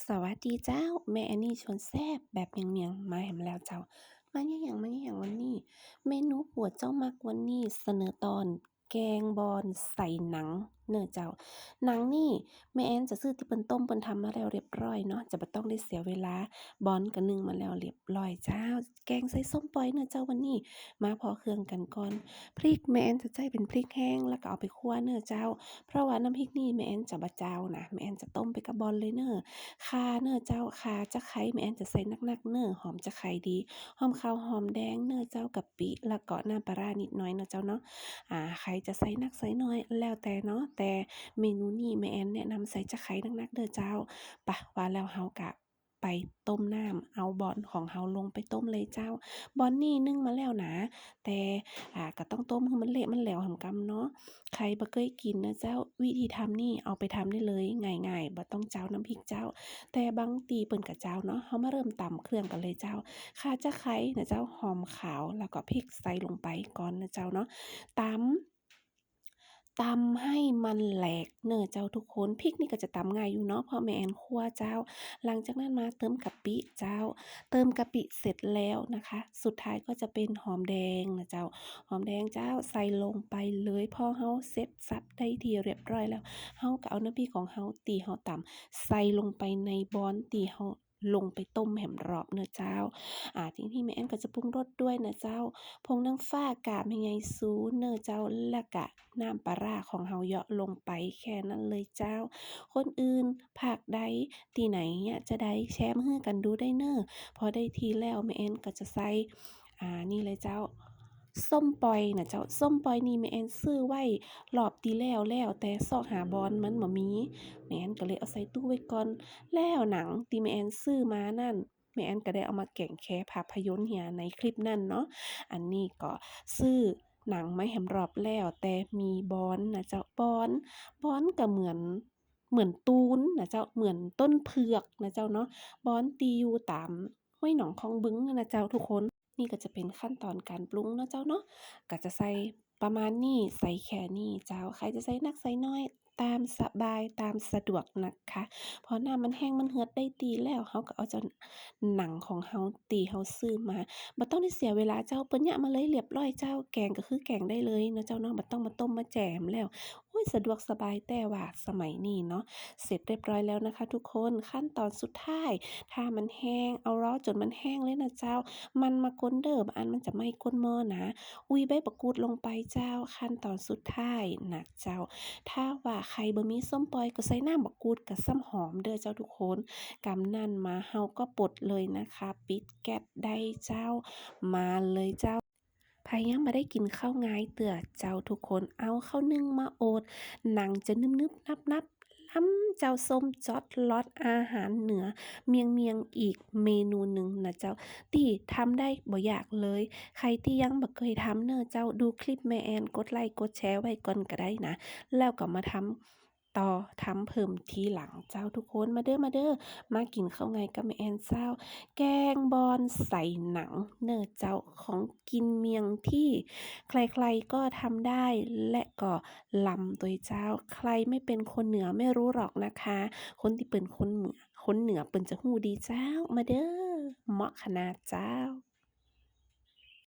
ສະຫວັດດີເຈົ້າ, ແມ່ແອນນີຊວນແຊບແບບມຽງໆ ມາແຮມແລ້ວເຈົ້າ. ມາຍາຫຍັງ ມາຍາຫຍັງວັນນີ້? ເມນູປົວເຈົ້າມັກວັນນີ້ ສະເໜີຕອນແກງບອນໃສ່ໜັງເນີເຈົ້າ. ໜັງນີ້ແມ່ແອນຈະຊື້ທີ່ເພິ່ນຕົ້ມເພິ່ນທຳມາແລ້ວລຽບລ້ອຍເນາະ, ຈະບໍ່ຕ້ອງໄດ້ເສຍເວລາ. ບອນກໍໜຶ້ງມາແລ້ວລຽບລ້ອຍເຈົ້າ. ແກງໃສ່ສົ້ມປ່ອຍເນີເຈົ້າ ວັນນີ້. ມາພໍເຄື່ອງກັນກ່ອນ. ພລິກແມ່ແອນຈະໃຊ້ເປັນພລິກແຫ້ງ ແລ້ວກໍເອົາໄປຂົ້ວເນີເຈົ້າ. ເພາະວ່ານ້ຳພລິກນີ້ແມ່ແອນຈະບໍ່ຈາວນະ, ແມ່ແອນຈະຕົ້ມໄປກັບບອນເລີຍເນີ. ຂ່າເນີເຈົ້າ, ຂ່າຈະໄຄແມ່ແອນຈະໃສ່ໜັກໆເນີ, ຫອມຈະໄຄດີ, ຫອມຂາວຫອມແດງເນີເຈົ້າ, ກະປິ ແລ້ວກໍນ້ຳປາຮ້ານິດໜ້ອຍເນາະເຈົ້າເນາະ. ອາ ໃຄຈະໃສ່ໜັກໃສ່ໜ້ອຍແລ້ວແຕ່ເນາະ, ແຕ່ເມນູນີ້ແມ່ແອນແນະນຳໃສ່ຈະໄຄໜັກໆເດີເຈົ້າ. ປະ ວ່າແລ້ວເຮົາກະ ໄປຕົ້ມນ້ຳ ເອົາບອນຂອງເຮົາລົງໄປຕົ້ມເລີຍເຈົ້າ. ບອນນີ້ໜຶ້ງມາແລ້ວນະ, ແຕ່ ອາ ກໍຕ້ອງຕົ້ມໃຫ້ມັນເລະມັນແຫຼວຫຳກຳເນາະ. ໃຜບໍ່ເຄີຍກິນນະເຈົ້າ, ວິທີທຳນີ້ເອົາໄປທຳໄດ້ເລີຍ, ງ່າຍໆ, ບໍ່ຕ້ອງຈາວນ້ຳພລິກເຈົ້າ. ແຕ່ບາງທີ່ເພິ່ນກໍຈາວເນາະ. ເຮົາມາເລີ່ມຕຳເຄື່ອງກັນເລີຍເຈົ້າ. ຂ່າຈະໄຄນະເຈົ້າ, ຫອມຂາວ ແລ້ວກໍພລິກໃສ່ລົງໄປກ່ອນນະເຈົ້າເນາະ. ຕຳ ຕຳໃຫ້ມັນແຫຼກເນີເຈົ້າທຸກຄົນ. ພລິກນີ້ກໍຈະຕຳງ່າຍຢູ່ເນາະ ເພາະແມ່ແອນຂົ້ວເຈົ້າ. ຫຼັງຈາກນັ້ນມາເຕີມກະປິເຈົ້າ. ເຕີມກະປິເສັດແລ້ວນະຄະ, ສຸດທ້າຍກໍຈະເປັນຫອມແດງນະເຈົ້າ. ຫອມແດງເຈົ້າ ໃສ່ລົງໄປເລີຍ. ພໍເຮົາເສັດສັບໄດ້ທີ່ລຽບລ້ອຍແລ້ວ, ເຮົາກໍເອົານ້ຳພລິກຂອງເຮົາທີ່ເຮົາຕຳໃສ່ລົງໄປໃນບອນທີ່ເຮົາ ລົງໄປຕົ້ມແຮມລອບເນີເຈົ້າ. ອາ ທີນີ້ແມ່ແອນກໍຈະປຸງລົດດ້ວຍນະເຈົ້າ, ຜົງນາງຟ້າກາບໃຫຍ່ໆສູເນີເຈົ້າ, ແລ້ວກະນ້ຳປາຮ້າຂອງເຮົາເຍາະລົງໄປແຄ່ນັ້ນເລີຍເຈົ້າ. ຄົນອື່ນພາກໃດ ທີ່ໄຫນ ຍະຈະໃດ ແຊມຮືກັນດູໄດ້ເນີ. ພໍໄດ້ທີ່ແລ້ວແມ່ແອນກໍຈະໃສ່ ອາ ນີ້ເລີຍເຈົ້າ. ສົ້ມປ່ອຍນະເຈົ້າ, ສົ້ມປ່ອຍນີ້ແມ່ແອນຊື້ໄວ້ລອບທີ່ແລ້ວແລ້ວ ແຕ່ຊອກຫາບອນມັນບໍ່ມີ, ແມ່ແອນກໍເລີຍເອົາໃສ່ຕູ້ໄວ້ກ່ອນ. ແລ້ວໜັງທີ່ແມ່ແອນຊື້ມານັ້ນ ແມ່ແອນກໍໄດ້ເອົາມາແກງແຄພາພະຍົນເຮຍໃນຄລິບນັ້ນເນາະ. ອັນນີ້ກໍຊື້ໜັງມາແຮມລອບແລ້ວ ແຕ່ມີບອນນະເຈົ້າ. ບອນ ບອນກໍເໝືອນ ເໝືອນຕູນນະເຈົ້າ, ເໝືອນຕົ້ນເຜືອກນະເຈົ້າເນາະ, ບອນທີ່ຢູ່ຕາມຫ້ວຍໜອງຄອງບຶງນະເຈົ້າທຸກຄົນ. ນີ້ກໍຈະເປັນຂັ້ນຕອນການປຸງເນາະເຈົ້າເນາະ, ກໍຈະໃສ່ປະມານນີ້ ໃສ່ແຄ່ນີ້ເຈົ້າ. ໃຜຈະໃສ່ໜັກໃສ່ໜ້ອຍຕາມສະບາຍ ຕາມສະດວກນະຄະ. ພໍນ້ຳມັນແຫ້ງມັນເດືອດໄດ້ທີ່ແລ້ວ, ເຮົາກໍເອົາເຈົ້າໜັງຂອງເຮົາທີ່ເຮົາຊື້ມາ, ບໍ່ຕ້ອງໄດ້ເສຍເວລາເຈົ້າ, ເພິ່ນຍະມາເລີຍລຽບລ້ອຍເຈົ້າ. ແກງກໍຄືແກງໄດ້ເລີຍເນາະເຈົ້າເນາະ, ບໍ່ຕ້ອງມາຕົ້ມມາແຈມແລ້ວ. ໂອ້ຍ ສະດວກສະບາຍແຕ່ວ່າສະໄໝນີ້ເນາະ. ເສັດລຽບລ້ອຍແລ້ວນະຄະທຸກຄົນ. ຂັ້ນຕອນສຸດທ້າຍ ຖ້າມັນແຫ້ງ ເອົາລໍຈົນມັນແຫ້ງເລີຍນະເຈົ້າ. ມັນມາກົນເດີ ບາງອັນມັນຈະໄໝ້ກົ້ນໝໍ້ນະ. ອຸຍໃບບັກກູດລົງໄປເຈົ້າ, ຂັ້ນຕອນສຸດທ້າຍນະເຈົ້າ. ຖ້າວ່າໃຜບໍ່ມີສົ້ມປ່ອຍ ກໍໃສ່ນ້ຳບັກກູດກໍສ່ຳຫອມເດີເຈົ້າທຸກຄົນ. ກຳນັ້ນມາເຮົາກໍປົດເລີຍນະຄະ, ປິດແກັດໄດ້ເຈົ້າ. ມາເລີຍເຈົ້າ. ໃຜຍັງບໍ່ໄດ້ກິນເຂົ້າງາຍເທື່ອເຈົ້າທຸກຄົນ, ເອົາເຂົ້າໜຶ້ງມາໂອດ, ໜັງຈະໜຶບໆ ໜັບໆ ລຳເຈົ້າ. ສົ້ມຈອດລອດອາຫານເໜືອມຽງໆ ອີກເມນູໜຶ່ງນະເຈົ້າ ທີ່ທຳໄດ້ບໍ່ຍາກເລີຍ. ໃຜທີ່ຍັງບໍ່ເຄີຍທຳເນີເຈົ້າ, ດູຄລິບແມ່ແອນ ກົດໄລກົດແຊໄວ້ກ່ອນກໍໄດ້ນະ, ແລ້ວກໍມາທຳ ຕໍ່ທຳເພີ່ມທີຫຼັງເຈົ້າທຸກຄົນ. ມາເດີ ມາເດີ ມາກິນເຂົ້າງາຍກັບແມ່ແອນເຈົ້າ. ແກງບອນໃສ່ໜັງເນີເຈົ້າ, ຂອງກິນເມຍງທີ່ໃຄໆກໍທຳໄດ້ ແລະກໍລຳໂດຍເຈົ້າ. ໃຄໄມ່ເປັນຄົນເໜືອໄມ່ຮູ້ຫຼອກນະຄະ, ຄົນທີ່ເປັນຄົນເໜືອ ຄົນເໜືອເພິ່ນຈະຮູ້ດີເຈົ້າ. ມາເດີ ເໝາະຂະໜາດເຈົ້າ.